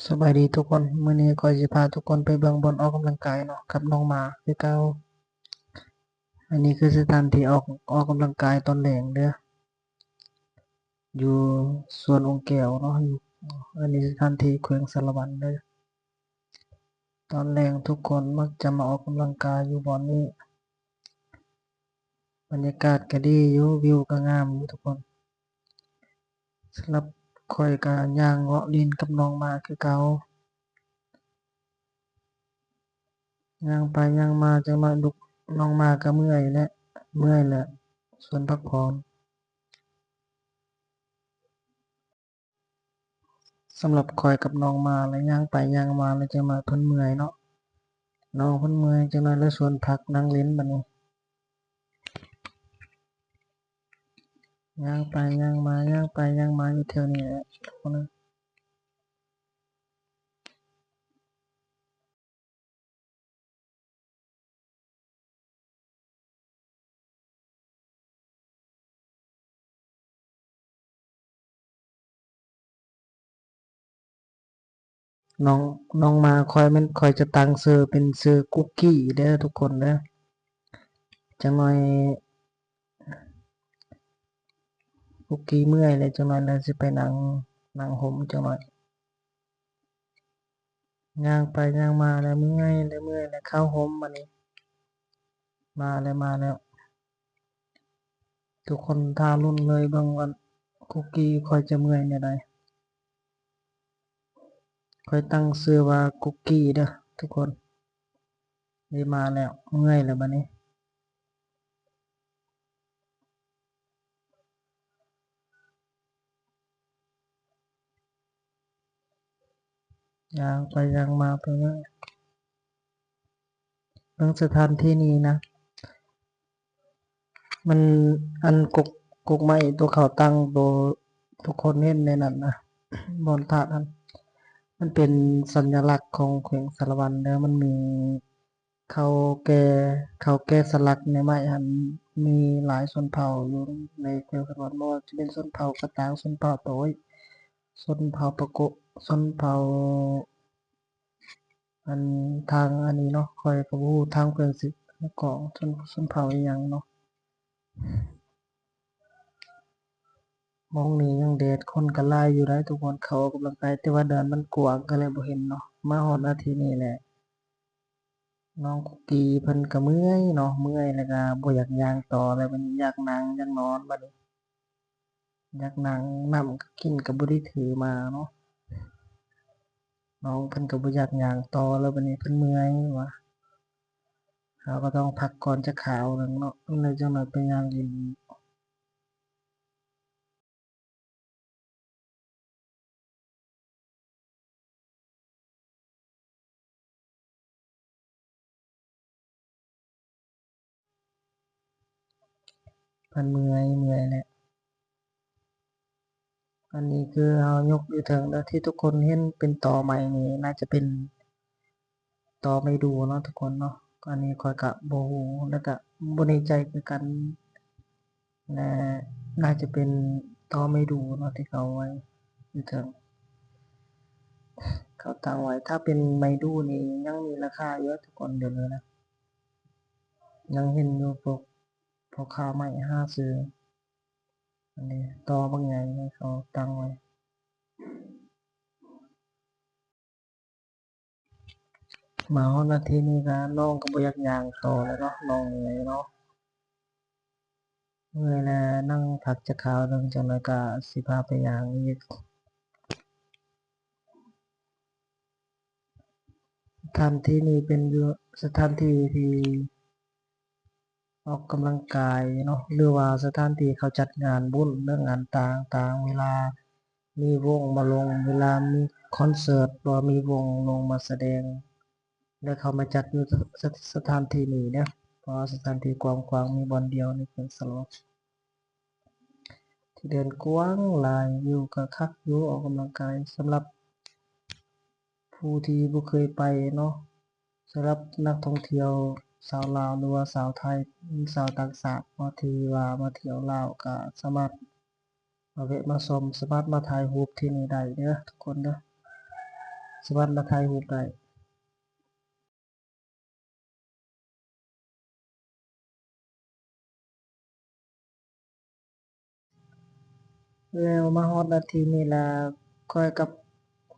ສະບາຍດີທຸກຄົນ, ມື້ນີ້ຂ້ອຍຊິພາທຸກຄົນໄປເບິ່ງບ່ອນອອກກຳລັງກາຍເນາະ ກັບນ້ອງໝາຄືເກົ່າ. ອັນນີ້ຄືສະຖານທີ່ອອກ ອອກກຳລັງກາຍຕອນແລງເດີ້ ຢູ່ສວນອົງແກ້ວເນາະ, ຢູ່ ອັນນີ້ສະຖານທີ່ແຂວງສາລະວັນເດີ້. ຕອນແລງທຸກຄົນມັກຈະມາອອກກຳລັງກາຍຢູ່ບ່ອນນີ້. ບັນຍາກາດກະດີຢູ່, ວິວກະງາມຢູ່ທຸກຄົນ. ສຳລັບຂ້ອຍກະຍ່າງເລາະຫຼິ້ນກັບນ້ອງໝາຄືເກົ່າ. ຍ່າງໄປຍ່າງມາ ຈັກໜ້ອຍລູກ ນ້ອງໝາກະເມື່ອຍແຫຼະ, ເມື່ອຍແຫຼະ, ຊວນພັກຜ່ອນ. ສຳລັບຂ້ອຍກັບນ້ອງໝາລະຍ່າງໄປຍ່າງມາລະ ຈັກໜ້ອຍເພິ່ນເມື່ອຍເນາະ, ນ້ອງເພິ່ນເມື່ອຍ ຈັກໜ້ອຍລະຊວນພັກນັ່ງຫຼິ້ນບາດນີ້. ຍ່າງໄປຍ່າງມາ ຍ່າງໄປຍ່າງມາຢູ່ແຖວນີ້ແຫຼະທຸກຄົນເອີຍ. ນ້ອງ ນ້ອງໝາຂ້ອຍແມ່ນ ຂ້ອຍຈະຕັ້ງຊື່ເປັນຊື່ກຸກກີ້ເດີ້ທຸກຄົນເດີ້. ຈັກໜ້ອຍກຸກກີ້ເມື່ອຍແລ້ວ, ຈັກໜ້ອຍລະຊິໄປນັ່ງ ນັ່ງຮົ່ມຈັກໜ້ອຍ. ຍ່າງໄປຍ່າງມາແລ້ວເມື່ອຍ ແລ້ວເມື່ອຍ ແລ້ວເຂົ້າຮົ່ມບາດນີ້. ມາແລ້ວ ມາແລ້ວ. ທຸກຄົນຖ້າລຸ້ນເລີຍເບິ່ງວ່າກຸກກີ້ຂ້ອຍຈະເມື່ອຍແນວໃດ. ຂ້ອຍຕັ້ງຊື່ວ່າກຸກກີ້ເດີ້ທຸກຄົນ. ນີ້ມາແລ້ວ ເມື່ອຍແລ້ວບາດນີ້. ຍ່າງໄປຍ່າງມາໄປເບິ່ງ ເບິ່ງສະຖານທີ່ນີ້ນະ. ມັນ ອັນກົກ ກົກໄມ້ໂຕເຂົາຕັ້ງ ໂຕທຸກຄົນເຫັນໃນນັ້ນນະ ບ່ອນທາດຫັ້ນ ມັນເປັນສັນຍະລັກຂອງແຂວງສາລະວັນເດີ້. ມັນມີ ເຂົາແກ່ ເຂົາແກະສະຫຼັກໃນໄມ້ຫັ້ນ ມີຫຼາຍຊົນເຜົ່າຢູ່ໃນແຂວງສາລະວັນ ບໍ່ວ່າຈະເປັນຊົນເຜົ່າກະຕາງ, ຊົນເຜົ່າໂຕ້ຍ, ຊົນເຜົ່າປາໂກະ, ຊົນເຜົ່າ ອັນ ທາງອັນນີ້ເນາະ ຂ້ອຍກະບໍ່ຮູ້ ທາງແຂວງສິມາກອງ ຊົນ ຊົນເຜົ່າອີ່ຫຍັງເນາະ. ໝ່ອງນີ້ຍັງແດດ ຄົນກະຫຼາຍຢູ່ໃດ໋ທຸກຄົນ ເຂົາອອກກຳລັງກາຍ ແຕ່ວ່າດອນມັນກວ້າງກະເລີຍບໍ່ເຫັນເນາະ. ມາຮອດໜ້າທີ່ນີ້ແຫຼະ ນ້ອງຄຸກກີ້ເພິ່ນກະເມື່ອຍເນາະ ເມື່ອຍແລ້ວກະບໍ່ຢາກຍ່າງຕໍ່ແລ້ວ ມັນຢາກນັ່ງຢາກນອນບາດນີ້ ຢາກນັ່ງ ນ້ຳກະກິນກະບໍ່ໄດ້ຖືມາເນາະ. ນ້ອງເພິ່ນກະບໍ່ຢາກຍ່າງຕໍ່ແລ້ວບາດນີ້ ເພິ່ນເມື່ອຍວ່າ ເຮົາກະຕ້ອງພັກກ່ອນຈັກຄາວໜຶ່ງເນາະ ແລ້ວຈັ່ງໜ້ອຍໄປຍ່າງອີກ. ເພິ່ນເມື່ອຍ ເມື່ອຍແຫຼະ. ອັນນີ້ຄືເຮົາຍົກຢູ່ເທິງເດີ້ ທີ່ທຸກຄົນເຫັນເປັນຕໍໄມ້ນີ້ ໜ້າຈະເປັນຕໍໄມ້ດູເນາະທຸກຄົນເນາະ. ອັນນີ້ຂ້ອຍກະບໍ່ຮູ້ ແລ້ວກະບໍ່ແນ່ໃຈຄືກັນ ແລະ ໜ້າຈະເປັນຕໍໄມ້ດູເນາະ ທີ່ເຂົາໄວ້ຢູ່ເທິງ ເຂົາຕັ້ງໄວ້. ຖ້າເປັນໄມ້ດູນີ້ຍັງມີລາຄາຢູ່ທຸກຄົນ ດຽວນີ້ນະ ຍັງເຫັນຢູ່ ພວກພໍ່ຄ້າໄມ້ຫາຊື້. ອັນນີ້ຕໍບັກໃຫຍ່ເຂົາຕັ້ງໄວ້. ມາຮອດນາທີນີ້ກະ ນ້ອງກະບໍ່ຢາກຍ່າງຕໍ່ແລ້ວເນາະ ນ້ອງເມື່ອຍເນາະ ເມື່ອຍແລ້ວ ນັ່ງພັກຈັກຄາວໜຶ່ງ ຈັກໜ້ອຍກະຊິພາໄປຍ່າງອີກ. ສະຖານທີ່ນີ້ເປັນຢູ່ ສະຖານທີ່ທີ່ອອກກຳລັງກາຍເນາະ ຫຼືວ່າສະຖານທີ່ເຂົາຈັດງານບຸນ ຫຼືງານຕ່າງໆ ເວລາມີວົງມາລົງ ເວລາມີຄອນເສີດ ຫຼືວ່າມີວົງລົງມາສະແດງ ແລະ ເຂົາມາຈັດຢູ່ສະ ສະຖານທີ່ນີ້ເດີ້ ເພາະວ່າສະຖານທີ່ກວ້າງຂວາງ ມີບ່ອນດຽວໃນແຂວງສາລະວັນ ທີ່ເດີ່ນກວ້າງຫຼາຍຢູ່ ກະຄັກຢູ່ ອອກກຳລັງກາຍ. ສຳລັບຜູ້ທີ່ບໍ່ເຄີຍໄປເນາະ ສຳລັບນັກທ່ອງທ່ຽວຊາວລາວ ຫຼືວ່າຊາວໄທ ຊາວຕ່າງຊາດເນາະ ທີ່ວ່າມາທ່ຽວລາວ ກະສາມາດມາແວະມາຊົມ ສາມາດມາຖ່າຍຮູບທີ່ນີ້ໄດ້ເດີ້ທຸກຄົນເດີ້. ສາມາດມາຖ່າຍຮູບໄດ້. ແລ້ວມາຮອດນາທີນີ້ລະ ຂ້ອຍກັບ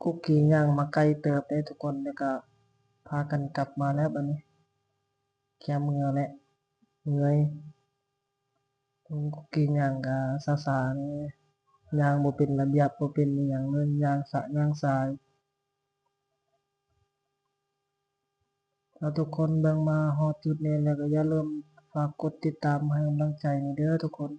ຄຸກກີຍ່າງມາໄກເຕີບເດ້ທຸກຄົນ ແລ້ວກະພາກັນກັບມາແລ້ວບາດນີ້ ແຄມເຫື່ອແຫຼະ ເມື່ອຍ. ຄຸກກີຍ່າງກະຊ້າໆແດ່ ຍ່າງບໍ່ເປັນລະບຽບ ບໍ່ເປັນອີ່ຫຍັງເລີຍ ຍ່າງສະຍ່າງສາຍ. ຖ້າທຸກຄົນເບິ່ງມາຮອດຈຸດນີ້ແລ້ວ ກໍຢ່າລືມຝາກກົດຕິດຕາມໃຫ້ກຳລັງໃຈນີ້ເດີທຸກຄົນ.